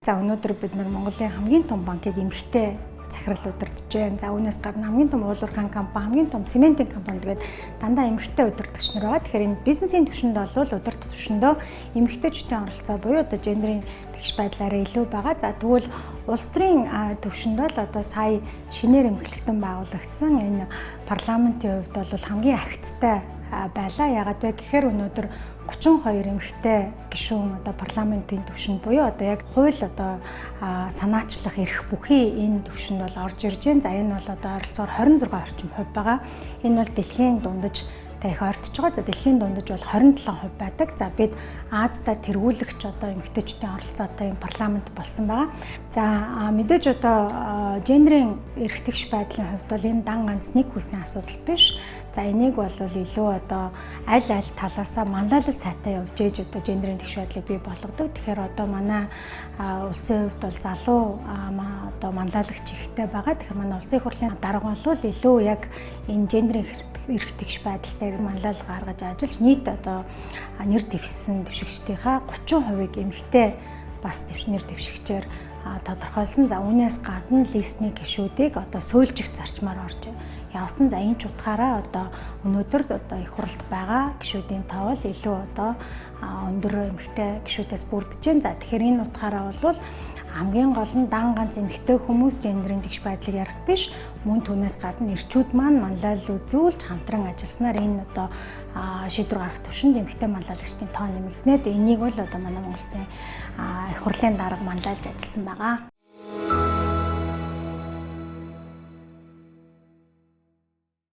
За, өнөөдөр бид нар Монголын хамгийн том банкыг эмэгтэй захирал удирдах байна. За, үүнээс гадна хамгийн том уулуурхайн компани, хамгийн том цементийн компани тэгээд дандаа эмэгтэй удирдагч нар байгаа. Тэгэхээр энэ бизнесийн түвшинд бол удирдах түвшиндөө эмэгтэйчүүдийн оролцоо буюу одоо гендерийн тэгш байдлаараа илүү байгаа. За, тэгвэл улс төрийн түвшинд бол одоо сая шинээр эмхлэгдэн байгуулагдсан энэ парламентын хувьд бол хамгийн агцтай байлаа. Яагаад вэ гэхээр өнөөдөр 32 эмэгтэй гишүүн одоо парламентын түвшинд буюу одоо яг хууль одоо санаачлах эрх бүхий энэ түвшинд бол орж ирж байна. За, энэ бол одоо ойролцоогоор 26 орчим хувь байгаа. Энэ бол дэлхийн дундаж та их ойртож байгаа. За, дэлхийн дундаж бол 27% байдаг. За, бид Азидаа тэргүүлэгч одоо эмэгтэйчүүдийн оролцоотой юм парламент болсон байгаа. За, мэдээж одоо гендерийн эрх тэгш байдлын хувьд бол энэ дан ганц нэг хүсийн асуудал биш. За, энийг бол илүү одоо аль аль талаасаа манлайлал сайтай явж ээж одоо гендерийн тэгш байдлыг бий болгодог. Тэгэхээр одоо манай улсын хувьд бол залуу одоо манлайлагч ихтэй байгаа. Тэгэхээр манай улсын их хурлын дарга бол илүү яг энэ гендерийн эрх тэгш байдал дээр манлайлал гаргаж ажиллаж, нийт одоо нэр дэвшсэн дэвшигчдийнхаа 30%-ыг эмэгтэй бас нэр дэвшигчээр тодорхойлсон. За, үүнээс гадна листний гишүүдийг одоо сөөлжих зарчмаар орж явсан. За, энэ ч утгаараа одоо өнөөдөр одоо их хурлд байгаа гишүүдийн тоо бол илүү одоо өндөр эмэгтэй гишүүдээс бүрдэж байна. За, тэгэхээр энэ утгаараа бол хамгийн гол нь дан ганц эмэгтэй хүмүүс гендерийн тэгш байдлыг ярих биш, мөн түүнээс гадна эрчүүд маань манлайлал үзүүлж, хамтран ажилласнаар энэ одоо шийдвэр гаргах түвшинд эмэгтэй манлайлагчдын тоо нэмэгдэнэ. Энийг бол одоо манай Монгол Улсын их хурлын дарга манлайлж ажилласан байгаа.